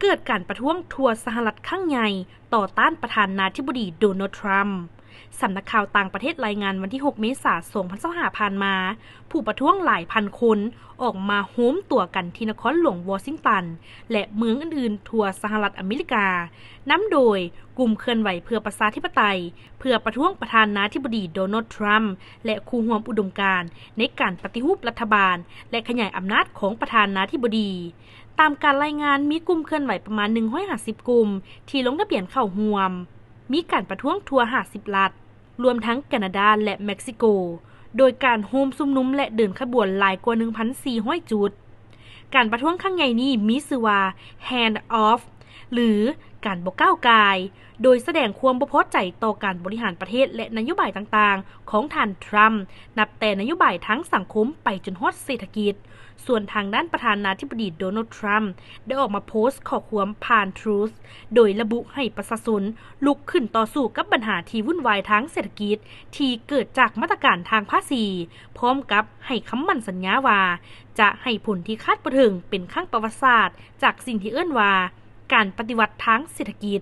ເກີດການປະທ້ວງທົ່ວສະຫະລັດຄັ້ງໃຫຍ່ຕໍ່ຕ້ານປະທານາທິບໍດີໂດນັລ ທຣຳ. ສຳນັກຂ່າວຕ່າງປະເທດລາຍງານວັນທີຫົກເມສາສອງພັນຊາວຫ້າຜ່ານມາ, ຜູ້ປະທ້ວງຫຼາຍພັນຄົນອອກມາໂຮມຕົວກັນທີ່ນະຄອນຫຼວງວໍຊິງຕັນ ແລະ ເມືອງອື່ນໆທົ່ວສະຫະລັດອາເມລິກາ, ນຳໂດຍກຸ່ມເຄື່ອນໄຫວເພື່ອປະຊາທິປະໄຕ, ເພື່ອປະທ້ວງປະທານາທິບໍດີໂດນັລ ທຣຳ ແລະ ຄູ່ຮ່ວມອຸດົມການໃນການປະຕິຮູບລັດຖະບານ ແລະ ຂະຫຍາຍອຳນາດຂອງປະທານາທິບໍດີ. ຕາມການລາຍງານ, ມີກຸ່ມເຄື່ອນໄຫວປະມານໜຶ່ງຮ້ອຍຫ້າສິບກຸ່ມທີ່ລົງທະບຽນເຂົ້າຮ່ວມ. ມີການປະທ້ວງທົ່ວຫ້າສິບລັດ, ລວມທັງການາດາ ແລະ ເມັກຊິໂກ, ໂດຍການໂຮມຊຸມນຸມ ແລະ ເດີນຂະບວນຫຼາຍກວ່າໜຶ່ງພັນສີ່ຮ້ອຍຈຸດ. ການປະທ້ວງຄັ້ງໃຫຍ່ນີ້ມີຊື່ວ່າ Hands Off ຫຼື ການບໍ່ກ້າວກ່າຍ, ໂດຍສະແດງຄວາມບໍ່ພໍໃຈຕໍ່ການບໍລິຫານປະເທດ ແລະ ນະໂຍບາຍຕ່າງໆຂອງທ່ານ ທຣຳ, ນັບແຕ່ນະໂຍບາຍທາງສັງຄົມໄປຈົນຮອດເສດຖະກິດ. ສ່ວນທາງດ້ານປະທານາທິບໍດີໂດນັລ ທຣຳ ໄດ້ອອກມາໂພສຂໍ້ຄວາມຜ່ານ Truth ໂດຍລະບຸໃຫ້ປະຊາຊົນລຸກຂຶ້ນຕໍ່ສູ້ກັບບັນຫາທີ່ວຸ່ນວາຍທາງເສດຖະກິດທີ່ເກີດຈາກມາດຕະການທາງພາສີ, ພ້ອມກັບໃຫ້ຄຳໝັ້ນສັນຍາວ່າຈະໃຫ້ຜົນທີ່ຄາດບໍ່ເຖິງເປັນຄັ້ງປະຫວັດສາດຈາກສິ່ງທີ່ເອີ້ນວ່າການປະຕິວັດທາງເສດຖະກິດ.